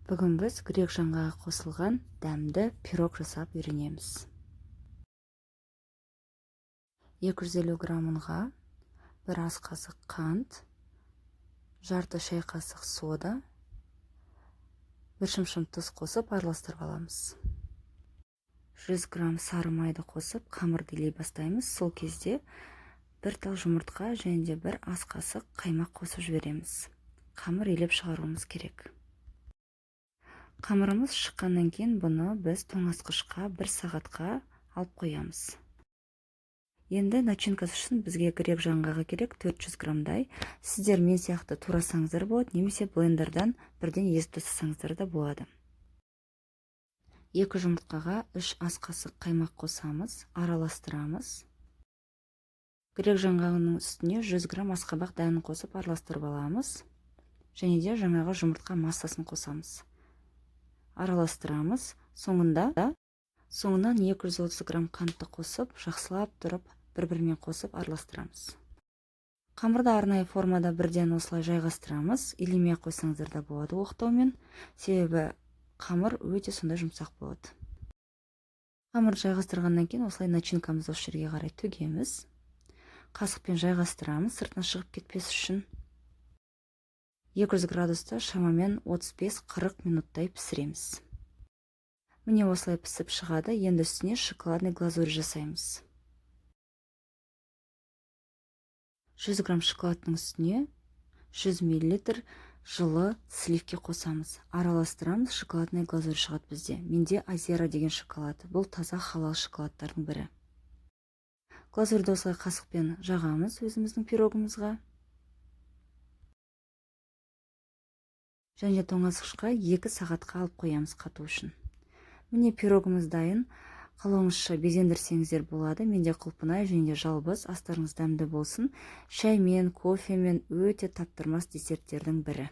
Бүгін біз грек жаңғағы қосылған дәмді пирог жасап үйренеміз. 250 грамм ұнға 1 ас қасық қант, жарты шай қасық сода, 1 шымшым тұз қосып араластырып аламыз. 100 грамм сары майды қосып қамырды илей бастаймыз. Сол кезде бір тал жұмыртқа және де 1 ас қасық қаймақ қосып жібереміз. Қамыр илеп шығаруымыз керек. Қамырымыз шыққаннан кейін бұны біз тоңазытқышқа 1 сағатқа алып қоямыз. Енді начинкасы үшін бізге грек жаңғағы керек, 400 граммдай. Сіздер мен сияқты турасаңыздар болады, немесе блендердан бірден езіп тастасаңыздар да болады. 2 жұмыртқаға 3 ас қасық қаймақ қосамыз, араластырамыз. Грек жаңғағының үстіне 100 грамм асқабақ дәнін қосып араластырып аламыз. Және де жаңағы жұмыртқа массасын қосамыз. Араластырамыз. Соңынан 230 грамм қантты қосып, жақсылап тұрып бір-бірімен қосып араластырамыз. Қамырды арнайы формада бірден осылай жайғастырамыз. Илемей қойсаңыздар да болады оқтаумен, себебі қамыр өте сондай жұмсақ болады. Қамырды жайғастырғаннан кейін осылай начинкамызды осы жерге қарай төгеміз. Қасықпен жайғастырамыз, сыртына шығып кетпес үшін. 200 градуста шамамен 35-40 минуттай пісіреміз. Міне, осылай пісіп шығады. Енді үстіне шоколадный глазурь жасаймыз. 100 грамм шоколадтың үстіне 100 миллилитр жылы сливки қосамыз. Араластырамыз, шоколадный глазурь шығады бізде. Менде Азера деген шоколад. Бұл таза халал шоколадтардың бірі. Глазурьді осылай қасықпен жағамыз өзіміздің пирогымызға. Және тоңазытқышқа 2 сағатқа алып қоямыз қату үшін. Міне, пирогымыз дайын. Қалауыңызша безендірсеңіздер болады. Менде құлпынай және де жалбыз. Астарыңыз дәмді болсын. Шаймен, кофемен өте таптырмас десерттердің бірі.